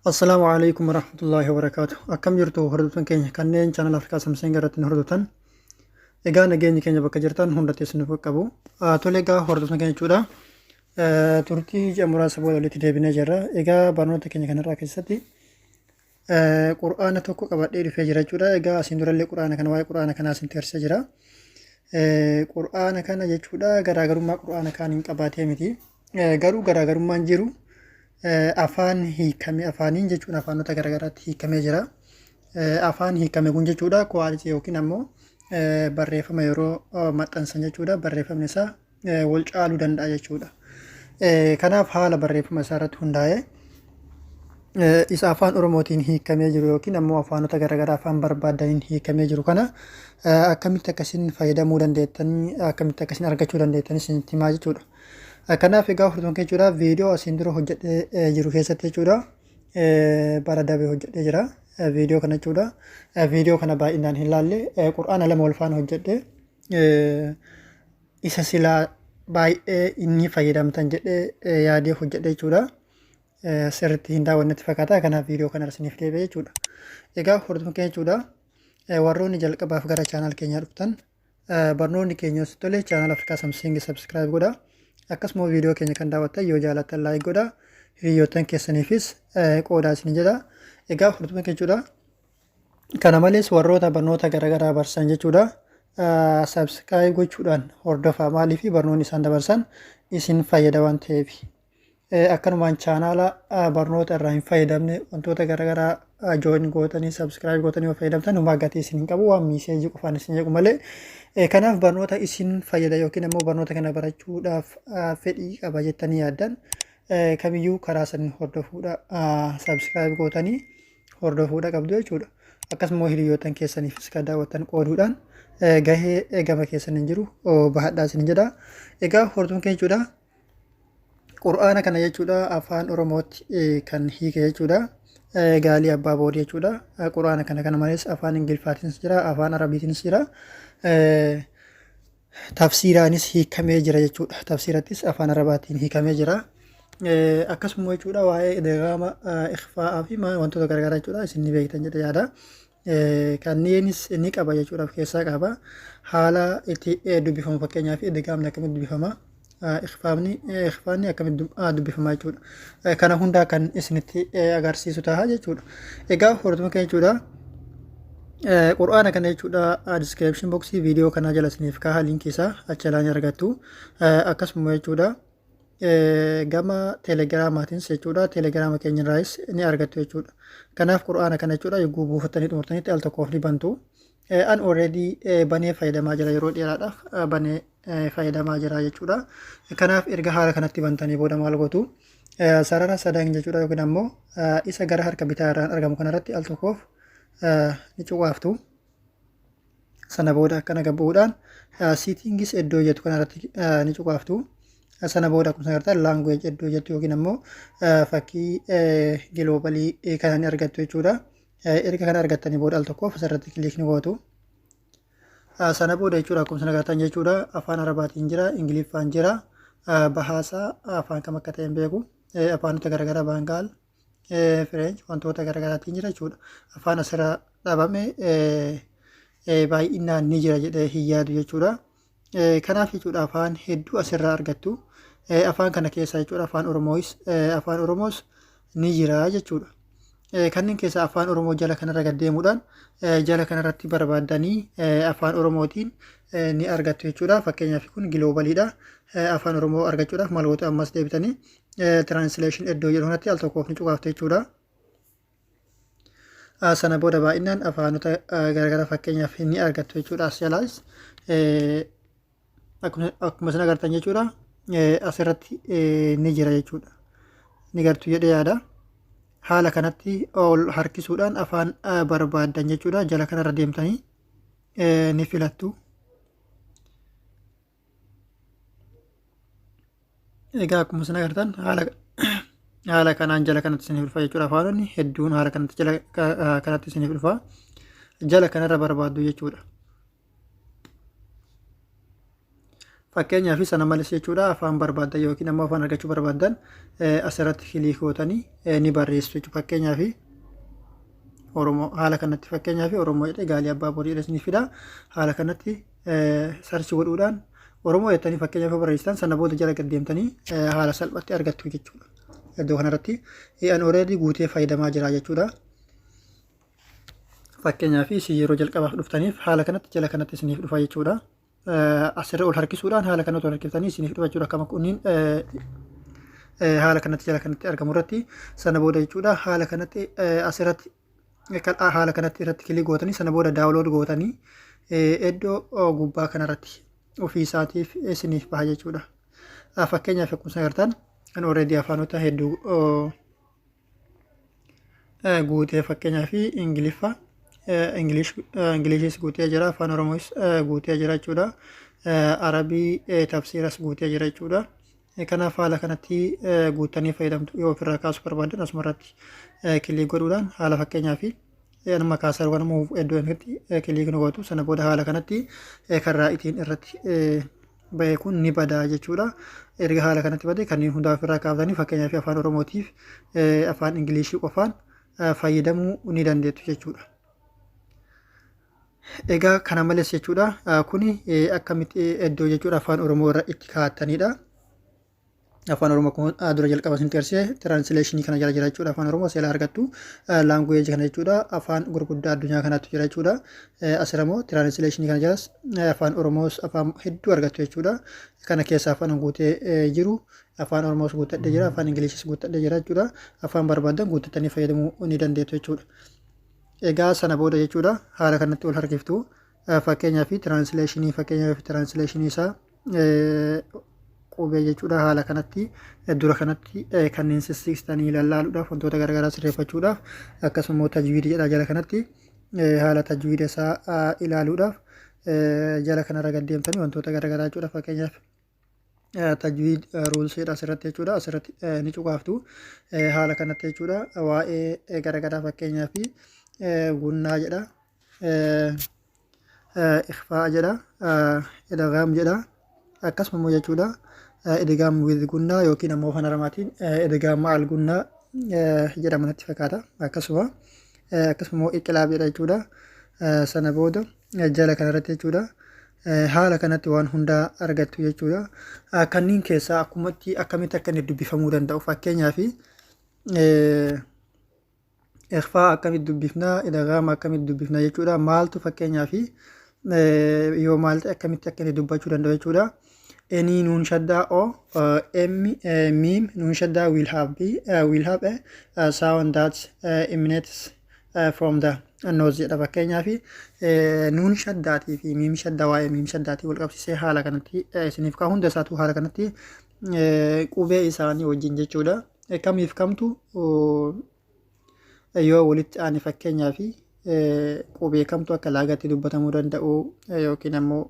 Assalaamu alaikum warahmatullaahi wabarakaatu. Akkam jirtu hordoftoonni keenya kanneen chaanal Afrikaa Samsung irratti nu hordoftan. Egaa nageenyi keenya bakka jirtan hundatti isin qabu. Tole egaa hordoftoonni keenya jechuudha. Turtii ji'a muraasa booda walitti deebinee jirra. Egaa barnoota keenya kanarraa keessatti Qur'aana tokko qabadhee dhufee jira jechuudha. Egaa asiin durallee Qur'aana kana waa'ee Qur'aana kanaa isin agarsiisaa jira. Qur'aana kana jechuudha garaagarummaa Qur'aana kaan hin qabaatee miti. Garuu garaagarummaan jiru afaan hiikame afaaniin jechuun afaanota garaagaraatti hiikamee jira. Afaan hiikame kun jechuudha quality yookiin ammoo barreeffama yeroo maxxansan jechuudha barreeffamni isaa wal caaluu danda'a jechuudha. Kanaaf haala barreeffama isaa irratti hundaa'ee isa afaan Oromootiin hiikamee jiru yookiin ammoo afaanota garaagaraa afaan barbaadaniin hiikamee jiru kana akkamitti akkasiin fayyadamuu dandeettanii akkamitti akkasiin argachuu dandeettanii isinitti himaa jechuudha. Kanaaf egaa hordoftoota jechuudha viidiyoo asiin dura hojjedhee jiru keessatti jechuudha bara dabe hojjedhee jira viidiyoo kana jechuudha. Viidiyoo kana baay'inaan hin laalle qur'aana lama wal faana hojjedhee isa silaa baay'ee inni fayyadamtan jedhee yaadee hojjedhe jechuudha. Sirriitti hin daawwannetti fakkaata. Kanaaf viidiyoo kana isiniif deebi'e jechuudha. Egaa hordoftoota keenya jechuudha. Warroonni jalqabaaf gara chaanaal keenyaa dhuftan barnoonni keenya yoo tole chaanaal Afrikaa Samsung subscribe godha. Akkasuma viidiyoo keenya kan daawwattan yoo jaalattan like godha. Hiriyoottan keessaniifis qoodaa isin jedha. Egaa hordoftoota keenya jechuudha. Kana malees warroota barnoota garaagaraa barsan jechuudha. Subscribe gochuudhaan hordofaa maaliif barnoonni isaan dabarsan isin fayyada waan ta'eef. Akkanumaan chaanaala barnoota irraa hin fayyadamne wantoota garaagaraa join gootanii subscribe gootanii yoo fayyadamtan homaa gatii isin hin qabu waan miiseejii qofaan isin jequ malee. Kanaaf barnoota isin fayyada yookiin ammoo barnoota kana barachuudhaaf fedhii qaba jettanii yaaddan kamiyyuu karaa san hordofuudha subscribe gootanii hordofuudha qabdu jechuudha. Akkasuma hiriyoottan keessaniifis kan daawwattan qooduudhaan gahee gama keessan hin jiru bahadhaa isin jedha. Egaa hordofuun keenya jechuudha. Qur'aana kana jechuudha afaan Oromootti kan hiike jechuudha. Gaalii abbaa boodii jechuudha. Qur'aana kana kana malees afaan Ingiliffaatiinis jira, afaan Arabiitiinis jira. Tafsiiraanis hiikamee jira jechuudha. Tafsiirattis afaan Arabaatiin hiikamee jira. Akkasuma jechuudha waa'ee idgaama ikhfaa'aa fi wantoota garaagaraa jechuudha isin ni beektan jedhe yaada. Kanneenis ni qaba jechuudha of keessaa qaba. Haala itti dubbifamu fakkeenyaaf idgaamni akkamitti dubbifama ikhfaamni ikhfaanni akkamitti dubbifama jechuudha. Kana hundaa kan isinitti agarsiisu ta'a jechuudha. Egaa hordoftoota keenya jechuudha. Qur'aana kana jechuudha description box viidiyoo kanaa jala isiniif kaaha liinkii isaa achi jalaa ni argattu. Akkasuma jechuudha gama telegiraamaatiinis jechuudha telegiraama keenya irraayis ni argattu jechuudha. Kanaaf qur'aana kana jechuudha yogguu buufattanii xumurtanitti al tokkoof ni bantu. An already banee fayyadamaa jira yeroo dheeraadhaaf banee fayyadamaa jira jechuudha. Kanaaf erga haala kanatti bantanii booda maal gootu? Sarara sadan jechuudha yookiin ammoo isa gara harka bitaa irraan argamu kanarratti al tokkoof ni cuqaaftu. Sana booda akkana gad bu'uudhaan settings iddoo jettu kanarratti ni cuqaaftu. Sana booda akkuma agartan language iddoo jettu yookiin ammoo fakkii giloobalii kana ni argattu jechuudha. Erga kana argattanii booda al tokkoof asirratti click ni gootu. Sana booda jechuudha akkuma isin agartan jechuudha afaan Arabaatiin jira, Ingiliffaan jira, Bahaasaa afaan kam akka ta'e hin beeku, afaanota garaagaraa Baangaal, Fireench wantoota garaagaraatiin jira jechuudha. Afaan asirra dhabame baay'inaan ni jira jedhee hin yaadu jechuudha. Kanaaf jechuudha afaan hedduu asirraa argattu. Afaan kana keessaa jechuudha afaan Oromoos afaan Oromoos ni jira jechuudha. Kanneen keessaa afaan Oromoo jala kanarra gad deemuudhaan jala kanarratti barbaaddanii afaan Oromootiin ni argattu jechuudha. Fakkeenyaaf kun giloobaliidha. Afaan Oromoo argachuudhaaf maal gootu ammas deebitanii translation iddoo jedhu kanatti al tokkoof ni cuqaaftu jechuudha. Sana booda baay'inaan afaanota garaagaraa fakkeenyaaf ni argattu jechuudha. As jalaas akkuma isin agartan jechuudha asirratti ni jira jechuudha. Ni gartu jedhee yaada. Haala kanatti ol harkisuudhaan afaan barbaaddan jechuudha. Jala kanarra deemtanii ni filattu. Egaa akkuma isin agartan haala kanaan jala kanatti isiniif dhufa jechuudha. Afaanonni hedduun haala kanatti jala kanatti isiniif dhufa. Jala kanarra barbaaddu jechuudha. Fakkeenyaaf sana malees jechuudha, afaan barbaaddan yookiin ammoo afaan argachuu barbaaddan asirratti click gootanii ni barreessu jechuudha. Fakkeenyaaf Oromoo, haala kanatti fakkeenyaaf Oromoo jedhee Gaalii Abbaa Borii jedhee isiniif fida. Haala kanatti search godhuudhaan Oromoo jettanii fakkeenyaaf barreessitan, sana booda jala gad deemtanii haala salphatti argattu jechuudha. Iddoo kanarratti an already guutee fayyadamaa jira jechuudha. Fakkeenyaaf isin yeroo jalqabaaf dhuftaniif haala kanatti jala kanatti isiniif dhufa jechuudha. Asirra ol harkisuudhaan haala kanatti ol harkiftanii isiniif dhufa jechuudha. Akkama kunniin haala kanatti jala kanatti argamu irratti sana booda jechuudha, haala kanatti asirratti haala kanatti irratti click gootanii, sana booda download gootanii iddoo gubbaa kanarratti ofii isaatiif isiniif baha jechuudha. Fakkeenyaaf akkuma isin agartan kan already afaanota hedduu guutee, fakkeenyaaf Ingiliffa, Englishis guutee jira, Afaan Oromoos guutee jira jechuudha. Arabii tafsiiras guutee jira jechuudha. Kanaaf haala kanatti guuttanii fayyadamtu. Yoo ofirraa kaasuu barbaadan asuma irratti click godhuudhaan haala fakkeenyaaf nama kaasaa yookaan immoo iddoo irratti click nu gootu, sana booda haala kanatti karraa itiin irratti bahe kun ni badaa jechuudha. Erga haala kanatti bade kanneen hundaa ofirraa kaaftanii fakkeenyaaf Afaan Oromootiif Afaan Ingilishii qofaan fayyadamuu ni dandeettu jechuudha. Egaa kana malees jechuudha, kuni akkamitti iddoo jechuudha Afaan Oromoo irra itti kaa'attanidha. Afaan Oromoo akkuma dura jalqaba isinitti agarsiise translationii kana jala jira jechuudha. Afaan Oromoo seela argattu. Language kana jechuudha afaan gurguddaa addunyaa kanaatu jira jechuudha. Asirra immoo translationii kana jalas Afaan Oromoos afaan hedduu argattu jechuudha. Kana keessa afaan guutee jiru Afaan Oromoos guuttadhee jira, Afaan Ingilishis guuttadhee jira jechuudha. Afaan barbaadan guuttattanii fayyadamuu ni dandeettu jechuudha. Egaa sana booda jechuudha haala kanatti ol harkiftu. Fakkeenyaaf translationii, fakkeenyaaf translationii isaa qubee jechuudha, haala kanatti dura kanatti kanneen sissiqsitanii ilaaluudhaaf, wantoota garaagaraa sirreeffachuudhaaf, akkasuma immoo tajwiid jedha jala kanatti, haala tajwiida isaa ilaaluudhaaf jala kanarra gad deemtanii wantoota garaagaraa jechuudha. Fakkeenyaaf tajwiid rulesiidha asirratti jechuudha, asirratti ni cuqaaftu. Haala kanatti jechuudha waa'ee garaagaraa, fakkeenyaaf gunnaa jedha, ikhfaa jedha, idgaam jedha, akkasuma immoo jechuudha idgaam with gunnaa yookiin ammoo afaan Arabaatiin idgaam ma'al gunnaa jedhama natti fakkaata. Akkasuma immoo iqlaab jedha jechuudha. Sana booda jala kanarratti jechuudha haala kanatti waan hundaa argattu jechuudha. Kanneen keessaa akkumatti akkamitti akka inni dubbifamuu danda'u, fakkeenyaaf ikhfaa akkamitti dubbifnaa, idgaama akkamitti dubbifna jechuudha, maaltu fakkeenyaaf yoo maal ta'e akkamitti akka inni dubbachuu danda'u jechuudha. Any nuun shaddaa o m mim nuun shaddaa will have be will have a sound that emanates from the nose jedha. Fakkeenyaaf nuun shaddaatii fi miim shaddaa, waa'ee miim shaddaatii wal qabsiisee haala kanatti isiniif kaa'u. Hunda isaatu haala kanatti qubee isaanii wajjin jechuudha. Kamiif kamtu yoo walitti aane, fakkeenyaaf qubee kamtu akka laagatti dubbatamuu danda'u yookiin ammoo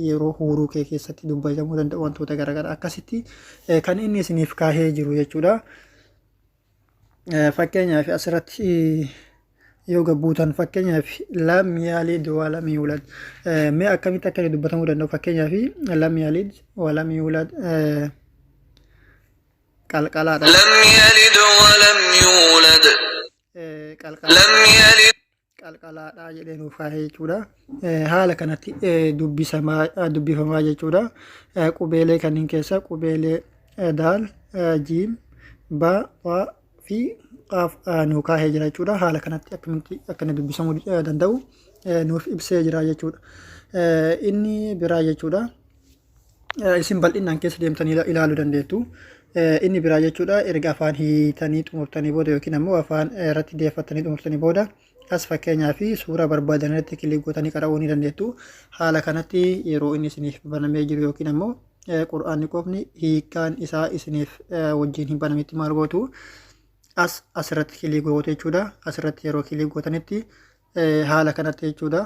yeroo huuruu kee keessatti dubbatamuu danda'u, wantoota garaagaraa akkasitti kan inni isiniif kaahee jiru jechuudha. Fakkeenyaaf asirratti yoo gabbuutan, fakkeenyaaf لم يلد ولم يولد, mee akkamitti akka inni dubbatamuu danda'u, fakkeenyaaf لم يلد ولم يولد qalqalaadha. لم يلد ولم يولد. Qalqalaa. لم يلد. Qalqalaadha jedhee nuuf kaahee jechuudha. Haala kanatti dubbisamaa dubbifamaa jechuudha. Qubeelee kanneen keessa qubeelee daal, jiim, ba, waa fi qaaf nuu kaahee jira jechuudha. Haala kanatti akkamitti akka inni dubbisamuu danda'u nuuf ibsee jira jechuudha. Inni biraa jechuudha. Isin bal'inaan keessa deemtanii ilaaluu dandeettu. Inni biraa jechuudha, erga afaan hiitanii xumurtanii booda yookiin ammoo afaan irratti deeffattanii xumurtanii booda, as fakkeenyaa fi suuraa barbaadan irratti click gootanii qara'uu ni dandeettu. Haala kanatti yeroo inni isiniif banamee jiru yookiin ammoo Qur'aanni qofni hiikkaan isaa isiniif wajjin hin banametti maal gootu? As asirratti click gootu jechuudha. Asirratti yeroo click gootanitti haala kanatti jechuudha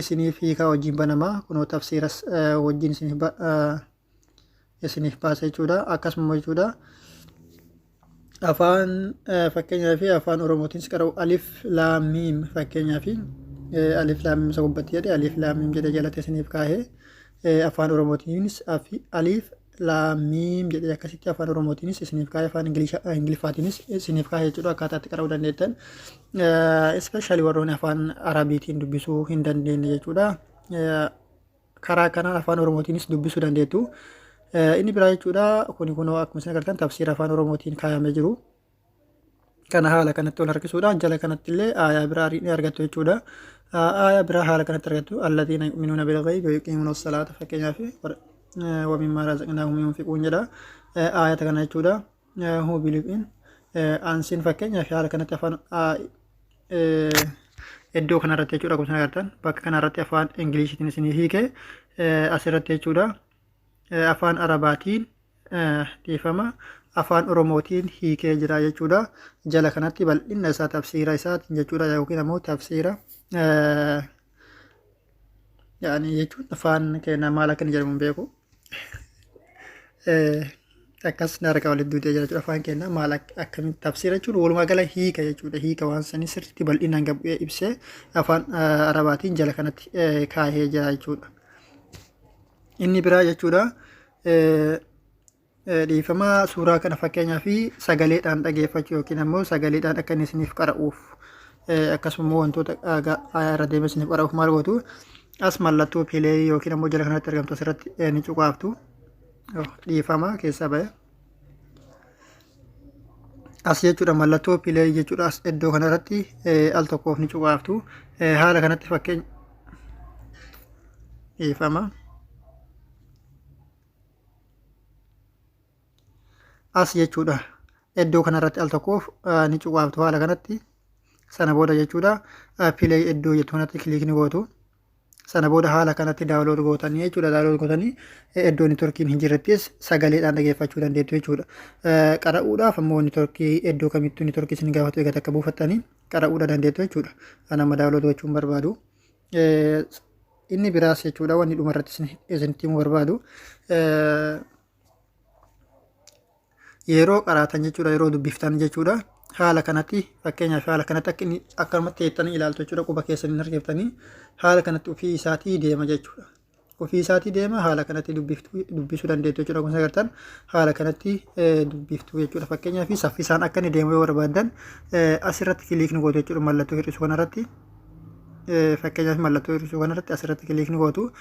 isiniif hiikaa wajjin banamaa, kunoo tafsiiras wajjin isiniif baasa jechuudha. Akkasuma jechuudha afaan fakkeenyaa fi Afaan Oromootiin qara'u alif laam miim, fakkeenyaa fi alif laam miim isa gubbatti jedhe, alif laam miim jedhe jalatti isiniif kaahee Afaan Oromootiinis aliif laam miim jedhee akkasitti afaan Oromootiinis isiniif kaa'e, afaan Ingiliffaatiinis isiniif kaa'e jechuudha, akkaataa itti qara'uu dandeettan. Especially warroonni afaan Arabiitiin dubbisuu hin dandeenye jechuudha. Karaa kanaan afaan Oromootiinis dubbisuu dandeettu. Inni biraa jechuudha, kuni kunoo akkuma isin agartan tafsiira afaan Oromootiin kaayamee jiru. Kana haala kanatti ol harkisuudhaan jala kanatti illee aayaa biraa ni argattu jechuudha. Aayaa biraa haala kanatti argattu, alladiina yu'minuuna bilghaybi wa yuqiimuuna salaata, fakkeenyaaf, wa mimmaa razaqnaahum yunfiquun jedha. Aayata kana jechuudha. Who believe in ansiin, fakkeenyaaf, haala kanatti afaan iddoo kanarratti jechuudha, akkuma isin agartan bakka kanarratti afaan Ingiliishiitiin isinii hiike, asirratti jechuudha afaan Arabaatiin, dhiifama, afaan Oromootiin hiikee jira jechuudha. Jala kanatti bal'inna isaa tafsiira isaatiin jechuudha, yookiin ammoo tafsiira yaani jechuun afaan keenya maal akka inni jedhamu hin beeku. Akkas na harkaa walitti duutee jira jechuudha. Afaan keenya maal akkamitti tafsiira jechuun walumaa gala hiika jechuudha. Hiika waan sanii sirriitti bal'inaan gad bu'ee ibsee afaan Arabaatiin jala kanatti kaahee jira jechuudha. Inni biraa jechuudha, dhiifama, suuraa kana fakkeenyaa fi sagaleedhaan dhageeffachuu yookiin ammoo sagaleedhaan akka inni isiniif qara'uuf, akkasuma immoo wantoota irra deemee isiniif qara'uuf maal gootu? As mallattoo play yookiin ammoo jala kanatti argamtu asirratti ni cuqaaftu. Dhiifama, keessaa ba'e. As jechuudha, mallattoo play jechuudha, as iddoo kanarratti al tokkoof ni cuqaaftu. Haala kanatti fakkeenya, dhiifama. As jechuudha, iddoo kanarratti al tokkoof ni cuqaaftu haala kanatti. Sana booda jechuudha, play iddoo jettu kanatti click ni gootu. Sana booda haala kanatti download gootanii jechuudha. Download gootanii iddoo networkiin hin jirrettis sagaleedhaan dhageeffachuu dandeettu jechuudha. Qara'uudhaaf ammoo networkii iddoo kamittuu networkii isin gaafatu eegata akka buufattanii qara'uudha dandeettu jechuudha. Kan amma download gochuun barbaadu. Inni biraas jechuudha, wanni dhumarratti isinitti himuu barbaadu, yeroo qaraatan jechuudha, yeroo dubbiftan jechuudha, haala kanatti, fakkeenyaaf, haala kanatti akka inni akkanumatti teettanii ilaaltu jechuudha. Quba keessaniin harkiftanii haala kanatti ofii isaatii deema jechuudha. Ofii isaatii deema, haala kanatti dubbiftuu dubbisuu dandeettu jechuudha. Akkuma agartan haala kanatti dubbiftuu jechuudha. Fakkeenyaaf, saffisaan akka inni deemu yoo barbaaddan asirratti click ni gootu jechuudha, mallattoo hir'isuu kanarratti. Fakkeenyaaf, mallattoo hir'isuu kanarratti asirratti click ni gootu.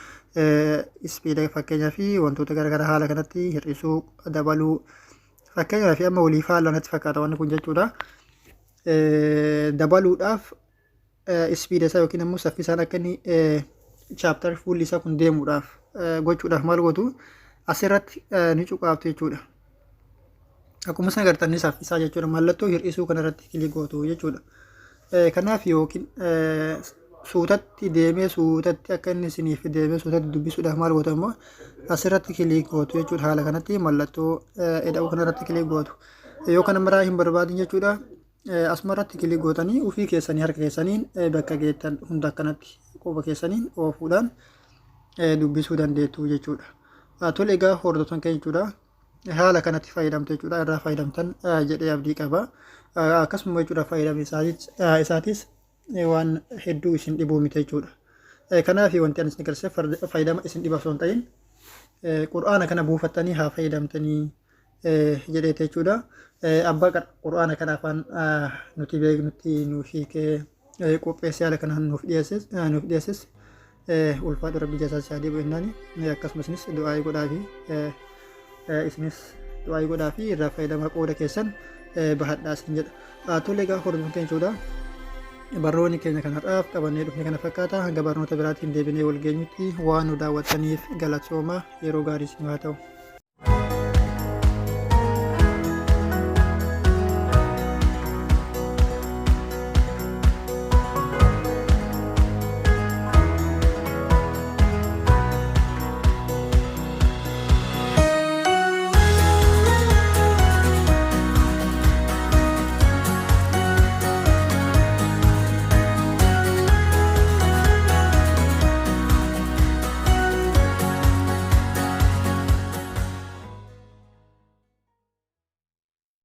Speeda, fakkeenyaaf, wantoota garaagaraa haala kanatti hir'isuu, dabaluu, fakkeenyaaf, amma walii faallaa natti fakkaata wanni kun jechuudha. Dabaluudhaaf speeda isaa yookiin ammoo saffisaan akka inni chapter fuulli isaa kun deemuudhaaf gochuudhaaf maal gootu? Asirratti ni cuqaaftu jechuudha. Akkuma isin agartan ni saffisaa jechuudha. Mallattoo hir'isuu kanarratti click gootu jechuudha. Kanaaf yookiin suutatti deemee, suutatti akka inni isiniif deemee suutatti dubbisuudhaaf maal gootu? Ammoo asirratti click gootu jechuudha. Haala kanatti mallattoo eda'uu kanarratti click gootu. Yoo kana maraa hin barbaadin jechuudha, asuma irratti click gootanii ofii keessanii harka keessaniin bakka geettan hunda akkanatti quba keessaniin oofuudhaan dubbisuu dandeettu jechuudha. Tole egaa, hordoftoota keenya jechuudha. Haala kanatti fayyadamtu jechuudha. Irraa fayyadamtan jedhee abdii qaba. Akkasuma jechuudha, fayyadamni isaatis waan hedduu isin dhibuu miti jechuudha. Kanaaf wanti ani isin agarsiise fayyadama isin dhiba osoo hin ta'in, qur'aana kana buufattanii haa fayyadamtanii jedheeti jechuudha. Abbaa qur'aana kana afaan nuti beeknutti nuuf hiikee qopheessee haala kanaan nuuf dhiyeesses ulfaadhu, rabbi jasaa isaa deebi'u jennaani. Akkasumas isinis du'aayii godhaa fi isinis du'aayii godhaa fi irraa fayyadamaa, qooda keessan bahadhaa isin jedha. Tole egaa, hordoftoota keenya jechuudha. Barnoonni keenya kan har'aaf qabannee dhufne kana fakkaata. Hanga barnoota biraatiin deebinee wal geenyutti waan nu daawwattaniif galatooma, yeroo gaarii isin haa ta'u.